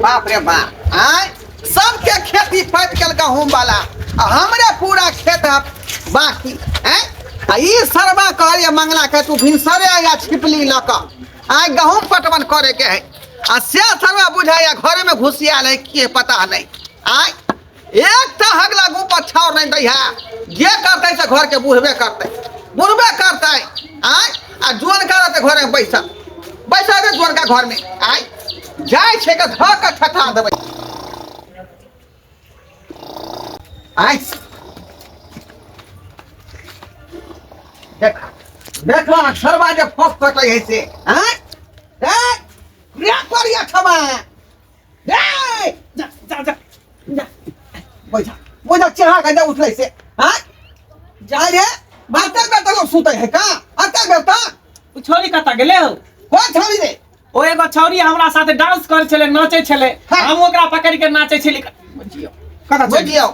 बाप रे बाप, आय सबके खेती पाटि गेल गहूम वाला आ हमरे पूरा खेत है बाकी हैं। आ ई सरबा कहलिए मंगला के तू भिनसरे आया छिपली लऽ कऽ, आय गहूम पटवन करे के है, आ से सरबा बुझाइया घरे में घुसियाल है के पता नहीं। आय एक तऽ हगला गुपर छाउर नहीं दै है, जे करतै से घर के बुढ़बे करतै, बुढ़बे करतै। आय आ जोन करतै घरे में बैसल बैसल रे जोन का घर में, आय जाइ छै के धऽ के ठठा देबै। आय देख देख सरबा जे फोक कटै है से, आय ए रे करिया छबा ए जा जा जा जा बैठा बैठा चेहरा के उठलै से। हाँ जाय रे बाते बेटा लोग सुतै है का अते बेटा। उ छोरी कतऽ गेलै हौ? कोन छोरी रे? ओ एगो छौरी हमरा साथे डांस करै छलै, नाचै छलै, हाँ। हम ओकरा पकड़ि के नाचै छली। बुझियौ कतऽ चलि? बुझियौ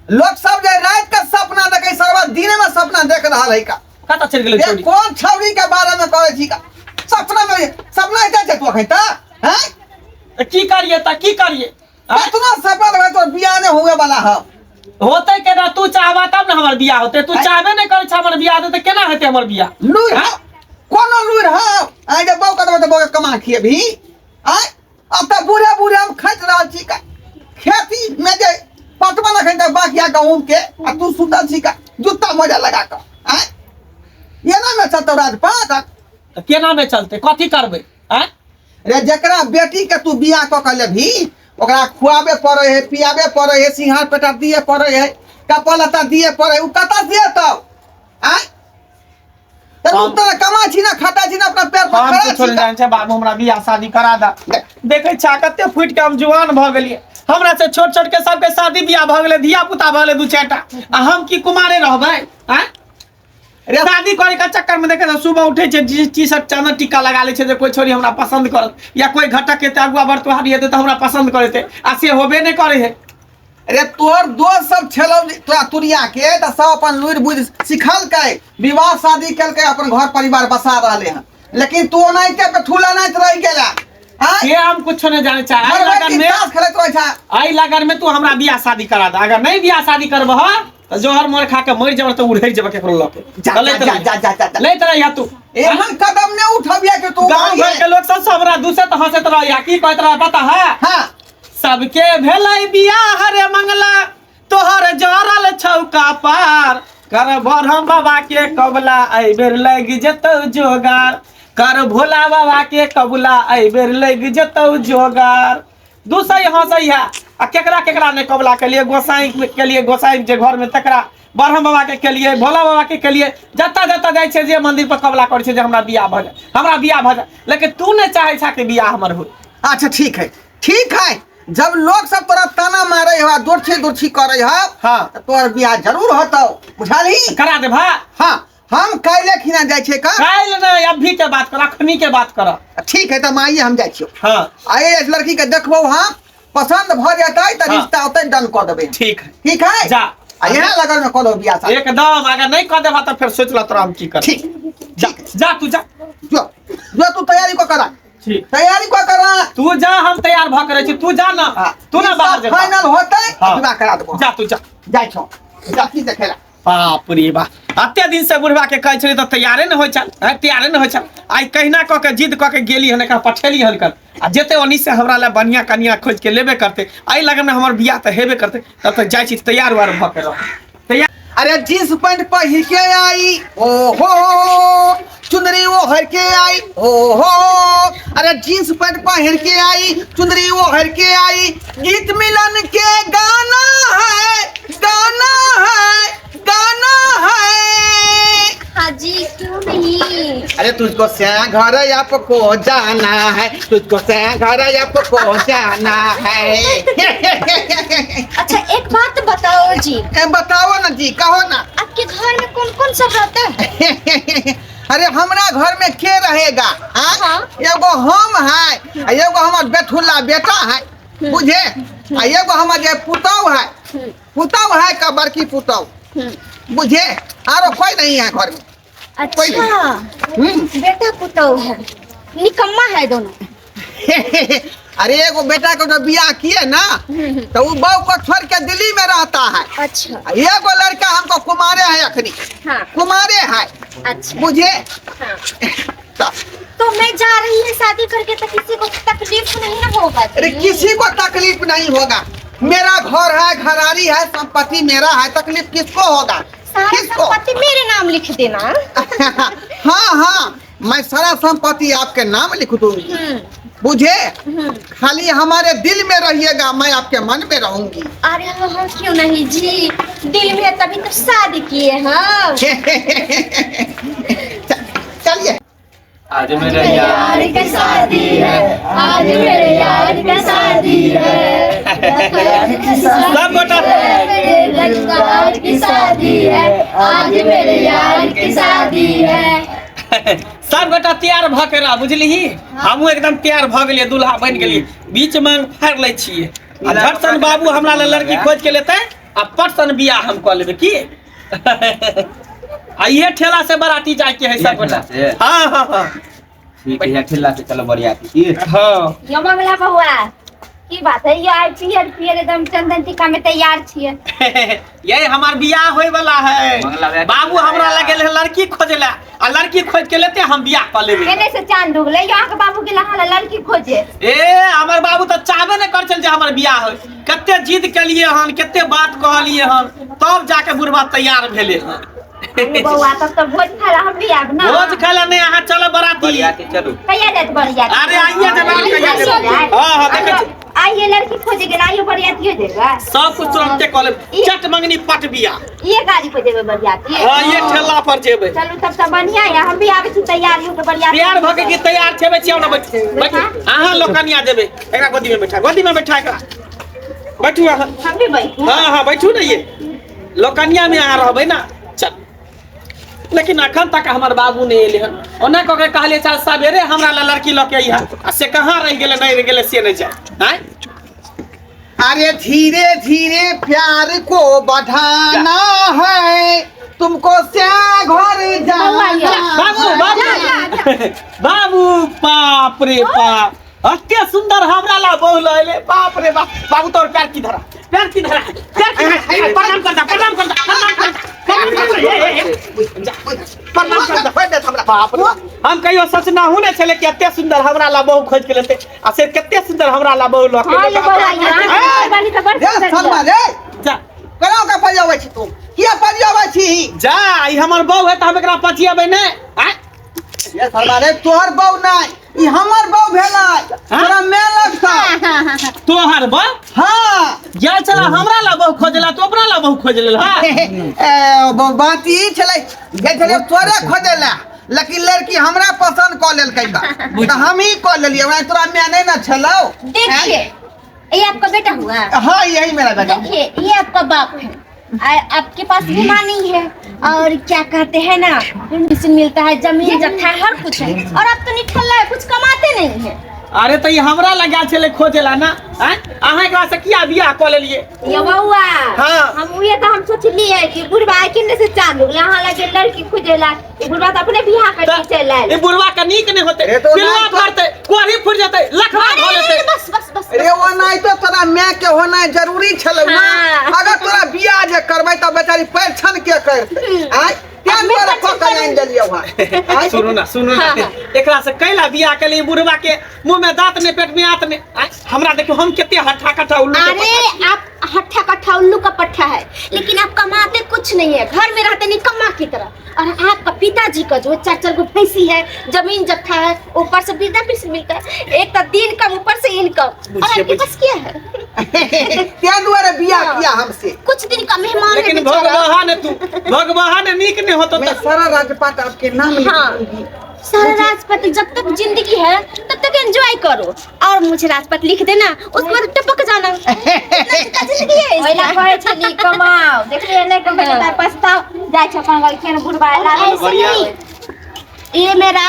लोग सब जे रात के सपना देखै सरवा दिन में सपना देख रहल है का। कतऽ चलि गेलै रे छौरी? कोन छौरी के बारे में कहै छी का? सपना में सपना हेतै छै तू अखन तऽ हैं? तऽ की करियै, तऽ की करियै? कतना सपना देखै तोर बियाह नहि हुए वाला हौ। होतै केना? तू चाहबा तब ने हमर बियाह होतै। तू चाहबे नहि करै छ हमर बियाह होतै तऽ केना हेतै हमर बियाह? लुरि हौ, कोनो लुरि हौ? आइ जे बौक देबै तऽ बौक कमा खिएबही? आँय अब तऽ बूढ़े बूढ़े हम खटि रहल छी का खेती में जे पटवन अखन तक बाकी है गहूम के, आ तू सुतल छी का जूता मोजा लगा कऽ। आँय एना में चलतौ राजपाट? तऽ केना में चलतै? कथी करबै? आँय रे जकरा बेटी के तू बियाह कऽ के लेबही ओकरा खुआबे पड़े है, पियाबे पड़े है, सिंघार पेटा दिए पड़े है, कपड़ा लत्ता दिए पड़े है, उ कतऽ से देतौ? आँय तऽ तू तऽ कमा छी ना खाता छी ना अपना पैर पर हम खड़ा कुछो छी नहि जानै छै बाबू, हमरा बियाह शादी करा दे। देखै छा कते फुटि के हम जुआन भऽ गेलियै, हमरा से छोट छोट के सबके शादी बियाह भऽ गेलै, धिया पुता भऽ गेलै दू चारिटा, आ हम की कुमारे रहबै? आँय रे शादी करे के चक्कर में देखे सुबह उठे छै टी शर्ट चानन टीका लगा ले छै जे कोई छोरी हमरा पसंद करत या कोई घटक के अगुआ बरतुहारी हेतै तऽ हमरा पसंद करेतै, आ से होबे नहि करे है। रे तोहर दोस्त सब छलौ तोरा तुरिया के तऽ सब अपन लुरि बुद्धि सिखलकै, विवाह शादी केलकै, अपन घर परिवार बसा रहले हन, लेकिन तू ओनाहिते पेठुल अनाइत रहि गेला। आँय? से हम कुछो नहीं जाने चाहे। घर आई बैठ लगन के में ताश खेलैत रहै छा। आई लगन में तू हमरा बियाह शादी करा दे, अगर नहीं बियाह शादी करबह तऽ जोहर मोर खा के मरि जेबह तऽ उड़ै जेबह केकरो लऽ के। जा, तऽ लैत जा, रहिहे। जा, जा, जा, जा। लैत रहिहे तू। एहन कदम नहि उठबिया कि तू गाँव घर के लोग सब हमरा दूसत हंसैत रहैया, की कहैत रह पता है? हाँ। सबके भेलै बियाह रे मंगला तोहर जरल छौका पार, कर ब्रह्म बाबा के कबला एहि बेर लागि जेतौ जोगार, कर भोला बाबा के कबुला एहि बेर लागि जेतौ जोगार। दूसै हंसै है आ केकरा केकरा नहि कबुला केलिए, गोसाई केलिए, गोसाई जे घर में तकरा ब्रह्म बाबा के केलिए, भोला बाबा के केलिए, जतऽ जतऽ जाइ छै जे मंदिर पर कबुला करै छै जे हमरा बियाह भऽ जाय, हमरा बियाह भऽ जाय, लेकिन तू नहि चाहै छा कि बियाह हमर होय। अच्छा ठीक है, ठीक है, जब लोग सब तोरा ताना मारे हो दुर्छी दुर्छी करे हो, हाँ। तो तोहर बियाह जरूर होतौ, बुझलही? करा दे भा। हाँ, हम काल्हि खिना जाइ छियै का? काल्हि नहि, अभी के बात कर, अखनी के बात कर। ठीक है, तऽ माइये हम जाइ छियौ। हाँ। आइए लड़की के देखबौ, हम पसंद भऽ जेतै तऽ हाँ। रिश्ता ओतै डन कऽ देबै। ठीक है। ठीक है? जा। आ इएह लगन में कऽ देबै बियाह शादी। एकदम, अगर नहीं कऽ देबा तऽ फेर सोच ल तोरा हम की करब। ठीक। जा, जा तू जा। जो, जो तू तैयारी कऽ कर। ठीक। तैयारी कऽ कर। तू जा, हम तैयार भऽ के रहै छी, तू जा ना। हाँ। तू ना बाहर जा। फाइनल होतै, हाँ। विवाह करा देबो। जा तू जा। जाइ छौ। जा की देखेला। बाप रे बा, अते दिन से बुढ़वा के कहै छलियै तऽ तैयारे नहि होइ छल, आँय, तैयारे नहि होइ छल। आइ कहिना कऽ के जिद कऽ के गेली हन, एकरा पठेली हन कल, आ जेतै ओनी से हमरा लए बढ़िआँ कनिया खोजि के लेबे करतै, एहि लगनमे हमर बियाह तऽ हेबे करतै। तब तक जाइ छी तैयार उयार भऽ के रह तैयार। अरे जींस पैंट पहिर के आई ओहो, चुनरी ओढ़ के आई ओहो, अरे जींस पैंट पहिर के आई, चुनरी ओढ़ के आई, गीत मिलन के गाना है, गाना है, गाना है। हाँ जी क्यों नहीं। अरे तुझको से घर आपको जाना है, तुझको से घर आपको जाना है। अच्छा एक बात बताओ जी। ए, बताओ ना जी, कहो ना। आपके घर में कौन कौन सब रहता है? अरे हमरा घर में के रहेगा? हाँ? हाँ। एगो हम है, आ एगो हमर बेठुला बेटा है, बुझे, आ एगो हमर जे पुतहु है, पुतहु है का बड़की पुतहु, बुझे, आरो कोई नहीं है घर में। अच्छा। कोई नहीं। बेटा पुतहु है, निकम्मा है दोनों। अरे एगो बेटा को जो बियाह किए ना तो वो बहू को छोड़ के दिल्ली में रहता है। अच्छा। एगो लड़का हमको कुमारे है अखनी। हाँ। कुमारे है। अच्छा। बुझे? हाँ। तो तो मैं जा रही है शादी करके तो किसी को तकलीफ नहीं ना होगा? अरे किसी को तकलीफ नहीं होगा, मेरा घर है, घरारी है, संपत्ति मेरा है, तकलीफ किसको होगा? सारा किसको? संपत्ति मेरे नाम लिख देना। हाँ हाँ, मैं सारा संपत्ति आपके नाम लिख दूंगी। बुझे? खाली हमारे दिल में रहिएगा, मैं आपके मन में रहूंगी। अरे हाँ, क्यों नहीं जी, दिल में है तभी तो शादी किए हम। चलिए। आज मेरे यार की शादी है, आज मेरे यार की शादी है, सब गोटा मेरे की शादी है, आज मेरे यार की शादी है। सब गोटा तैयार भ के रह, बुझलिही? हमहूँ एकदम तैयार भ गेलियै, दूल्हा बनि गेलियै, बीच मांग फाड़ि लै छियै आ झटसन बाबू हमरा लए लड़की खोज के लेतै आ पटसन बियाह हम कऽ लेबै की। आ इहे ठेला से बराती जाय के है सब गोटा। हाँ हाँ हाँ ठीक है, ठेला से चलो बरियाती की। हाँ। यो मंगला बउआ की बात है, यो आइ पियर पियर एकदम चंदन टीका में तैयार छियै। ये हमार बियाह होय वाला है, बाबू हमरा लगे लड़की खोजला आ लड़की खोज के लेते हम बियाह कर लेबै। केने से चांद उगले यो अहाँ के बाबू के लहा लड़की खोजे? ए हमर बाबू त चाहबे ने कर चल जे हमर बियाह होय, कते जिद केलिए हन, कते बात कहलिए हन, तब जाके बुढ़वा तैयार भेले हन। बउआ तब तो भोज खाला हम भी आब ना। भोज खाला नहीं, अहाँ चलो बराती। बरियाती चलू। कहिया जात बरियाती? अरे आइए जब कहिया जात। हां हां देखै छी। आइए लड़की खोजे गेल, आइयो बरियाती हो जेबा। सब कुछ तुरंते कऽ लेब, चट मंगनी पट बिया। ये गाड़ी पर जेबे बरियाती? हां ये ठेला पर जेबे। चलू तब त बढ़िया है, हम भी आबै छी तैयार हो के बरियाती। तैयार भ के की तैयार छेबे छी, ना बैठ बैठ। अहाँ लोकनिया जेबे, एकरा गोदी में बैठा, गोदी में बैठा एकरा। बैठू अहाँ। हम भी बैठू। हां हां बैठू ने, ये लोकनिया में अहाँ रहबै ना। चल। लेकिन अखन तक हमर बाबू नहीं एले हन, ओना कह के कहलिए चल सवेरे हमरा ला लड़की ल के अइहा, आ से कहाँ रह गेले नहीं रह गेले से नहीं जाए। आय? अरे धीरे धीरे प्यार को बढ़ाना है, तुमको से घर जाना। बाबू बाबू बाबू बाप रे बाप, अते सुंदर हमरा ला बहू लएले, बाप रे बाप। बाबू तोर पैर की धरा, पैर की धरा, पैर की धरा, प्रणाम कर दा, प्रणाम कर दा, प्रणाम कर दा, प्रणाम कर दा। बाप रे, हम कहियो सोचना हूं ने छले कि एते सुंदर हमरा ला बहू खोज के लेते, आ से कते सुंदर हमरा ला बहू ल के लेते। जा कना के पजियाबै छी तू, किया पजियाबै छी? जा, ई हमर बहू है त हम एकरा पजियाबै नै। आय ये सरवा रे, तोहर बहू नै, ई हमर बहू भेलै, तोरा मैं लगता। तोहर बहू? हाँ। जा चला हमरा ला बहू खोजला, तू अपना ला बहू खोज लेल। हां ए बात ई छलै, जे छलै तोरे खोजला, लेकिन लड़की हमरा पसंद क लेलकै बा, त हम ही क लेलियै, ओना तोरा मैं नै ना छलौ। देखिए ये आपका बेटा हुआ? हाँ यही मेरा बेटा। देखिए ये आपका बाप है, आपके पास भी माँ नहीं है, और क्या कहते हैं ना, पेंशन मिलता है, जमीन जत्था है, हर कुछ है, और आप तो निठल्ला है, कुछ कमाते नहीं है। अरे तो ये हमरा लगा छले खोजेला ना, अहाँ एकरा से किया बियाह क लेलिए? ये बउआ। हाँ। हम उहे तो हम सोचलिए कि बुढ़वा केने से चांद उगला, अहाँ लगे लड़की खोजेला, ई बुढ़वा तो अपने बियाह करके चल आयल। ई बुढ़वा के नीक नहीं होते, पिलवा फरते, कोढ़ी फुट जते, लखवा भ जेते। बस बस बस। अरे ओ नहीं तो तोरा my के होना जरूरी छलै ना, अगर तोरा बियाह जे करबै त बेचारी पैछन के करतै। आय सुनू ना, सुनू ना, एकरा से कैला बियाह के लिए बुढ़वा के मुंह में दांत ने, पेट में आंत ने। हमरा देखियो हम कते हट्ठा कट्ठा उल्लू के अरे पट्ठा। आप हट्ठा कट्ठा उल्लू का पट्ठा है, लेकिन आप कमाते कुछ नहीं है, घर में रहते निकम्मा की तरह, और आपका पिताजी का जो चार चार गो भैंसी है, जमीन जत्था है, ऊपर से वृद्धा पेंशन मिलता है, एक तो दिन कम ऊपर से इनकम, और आपके पास क्या है? क्या दुआरे बियाह किया हमसे? कुछ दिन का मेहमान है लेकिन बेचारा। भगवान तू, भगवान नीक नहीं होता। मैं सारा राजपाट आपके नाम लिख दूंगी। सारा राजपाट जब तक जिंदगी है तब तक एंजॉय करो, और मुझे राजपाट लिख देना, उसके बाद टपक जाना। जिंदगी है ओइला कहै छली कमाओ, देखलियै नहि कमेलै त पछताओ, जाइ छै अपन घर केन बुढ़बा एला। ऐसे नहीं, ये मेरा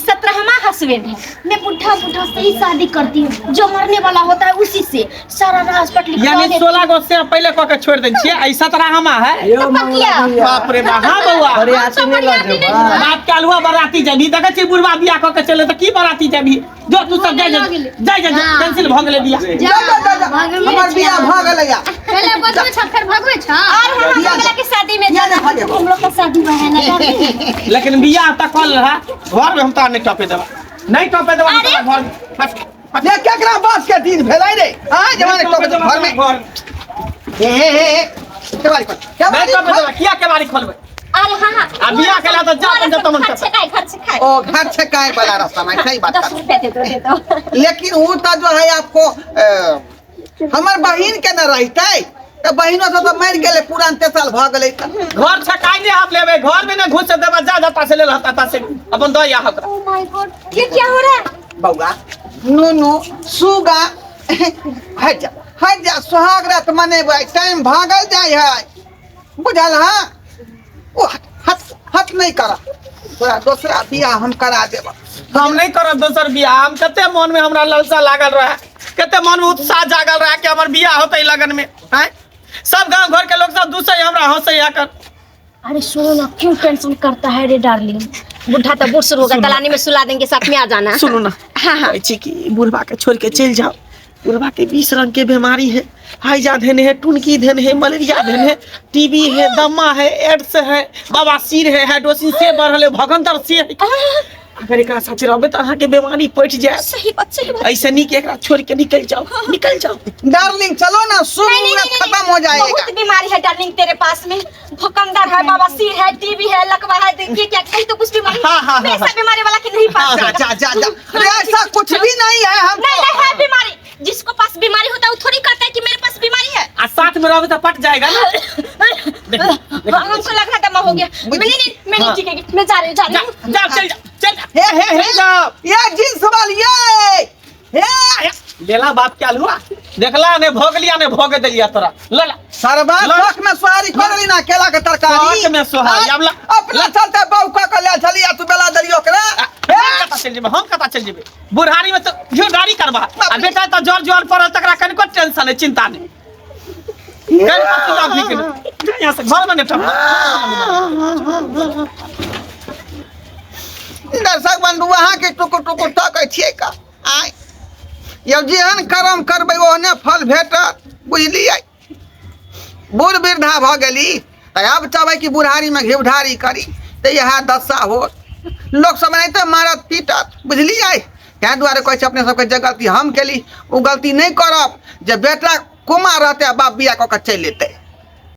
17वां हस्बैंड है। मैं बुढ़ा बुढ़ा से ही शादी करती हूँ, जो मरने वाला होता है उसी से सारा राजपाट लिखवा यानी लेती 16 गो से पहले कह के छोड़ दै छियै, आ ई 17वां है। हूँ। तो किया बाप रे बाप। हाँ बौआ, हम तो बरियाती नहीं हुआ। बाप के अलुआ बराती जेबही, देखै छी बुढ़वा बियाह कऽ के चले तऽ की बराती जेबही? जो तू सब जाय जा, जाय जा, कैंसिल भऽ गेलै बियाह। जा जा जा जा, हमर बियाह भऽ गेलै या। पहले बजबै छ, फेर भगबै छ। और हम मंगला के शादी में बियाह जाना नहि भऽ जेबौ। हम लोग का शादी हुआ है ना डार्लिंग? लेकिन बियाह तऽ कल रहा, घर में हम तोरा नहि टपे देबा, नहि टपे देबा हम तोरा घर में। हट, हट। ये केकरा बास के दिन भेलै रे? आय जमाने नहि टपे टोके देबा घर में। घर। हे हे हे हे, केवाड़ी खोल, नहि केवाड़ी टपे खोल। देबा, किया केवाड़ी खोलबै? अरे हाँ हाँ, आ बियाह केला तऽ जा अपन जतऽ मन घर से खाए, घर से खाए। ओ घर से काय वाला रास्ता में सही बात 10 कर। रुपया दे दो, दे दो। लेकिन वो तो जो है आपको हमर बहिन के न रहते तऽ बहिनो सब तऽ मरि गेलै, पुरान तेसाल भऽ गेलै तऽ। घर छकाइ नहि हम लेबै, घर में नहि घुस देबै, जा जता से लेल हता से अपन दऽ आ ओकरा। ओ my God, ये क्या हो रहा है? बौआ नुनू सुगा, हट जा हट जा, सोहाग रात मनेबै, टाइम भागल जाइ है, बुझल? हाँ, ओ हट हट हट, नहीं कर, तोरा दोसरा बियाह हम करा देब। हम नहीं करब दोसर बियाह। हम कते मन में हमरा ललसा लागल रहे, कते मन में उत्साह जागल रहे कि हमर बियाह होते लगन में, हैं? सब गांव घर के लोग सब दूसरे हमरा हंसे आकर। अरे सुनो ना, क्यों टेंशन करता है रे डार्लिंग? बुढ़ा तो बूढ़ शुरू होगा, दलानी में सुला देंगे, साथ में आ जाना। सुनू ना। हाँ हाँ। कहै छी कि बुढ़वा के छोड़ के चलि जाओ, बुढ़वा के 20 रंग के बीमारी है, हैजा धेने है, टुनकी धेने है, मलेरिया धेने है, टीबी है, दमा है, एड्स है, बवासीर है, हाइड्रोसिन से बढ़ल है, भगंदर से है। अगर एकरा साथे रहबै तऽ अहाँके बीमारी पटि जायत। सही बात, सही बात। ऐसे नीक एकरा छोड़ के निकल जाओ, निकल जाओ। डार्लिंग चलो ना, शुभ नहीं, नहीं, मुहूर्त नहीं, खत्म हो जाएगा। बहुत बीमारी है डार्लिंग तेरे पास में, भुकंदर है, बवासीर है, टीबी है, लकवा है, ये क्या कहीं तो कुछ बीमारी। हाँ, हाँ, मैं हाँ, ऐसा बीमारी वाला की नहीं पास जा जा जा जा, अरे ऐसा कुछ भी नहीं है हम। नहीं नहीं, है बीमारी, जिसको पास बीमारी होता है वो थोड़ी कहता है कि मेरे पास बीमारी है। आ साथ में रहबै तऽ पट जाएगा ना। हाँ, हमको लग रहा है दमा हो गया। मैं नहीं नहीं, मैं नहीं टिकेगी, मैं जा रही हूँ, जा रही जा हूँ। जा, चल जा, चल जा। हे हे हे, चल जाओ। ये जींस वाली ये हे। लेला बाप के अलुआ, देखला ने भोगलिया ने भोग देलिया तोरा, लला। सरबा ला। शौक में सोहारी कर ली ना, केला के तरकारी शौक में सोहारी, अब ला। अपना चलते बहू कऽ के ले छली आ तू बेला देलियो ओकरा। हम कतऽ चलि जेबै? हम कतऽ चलि जेबै? बुढ़ारी में तऽ घिउदारी करबा, आ बेटा तऽ जर जुआन पड़ल तकरा कनिको टेंशन नहि, चिंता नहि, कनिको चिंता फिक्र नहि। जा यहाँ से, घर में नहि ठप। दर्शक बंधु, अहाँके टुकुर टुकुर तकै छियै का आय यौ, जेहन कर्म करबै ओहने फल भेटत, बुझलियै? बूढ़ वृद्धा भऽ गेली तऽ आब चाहबै कि बुढ़ारीमे घिउढारी करी तऽ इएह दशा होत, लोक सब एनाहिते मारत पीटत, बुझलियै? ताहि दुआरे कहै छै अपने सबके, जे गलती हम केली ओ गलती नहि करब, जे बेटा कुमार रहतै आ बाप बियाह कऽ के चलि एतै।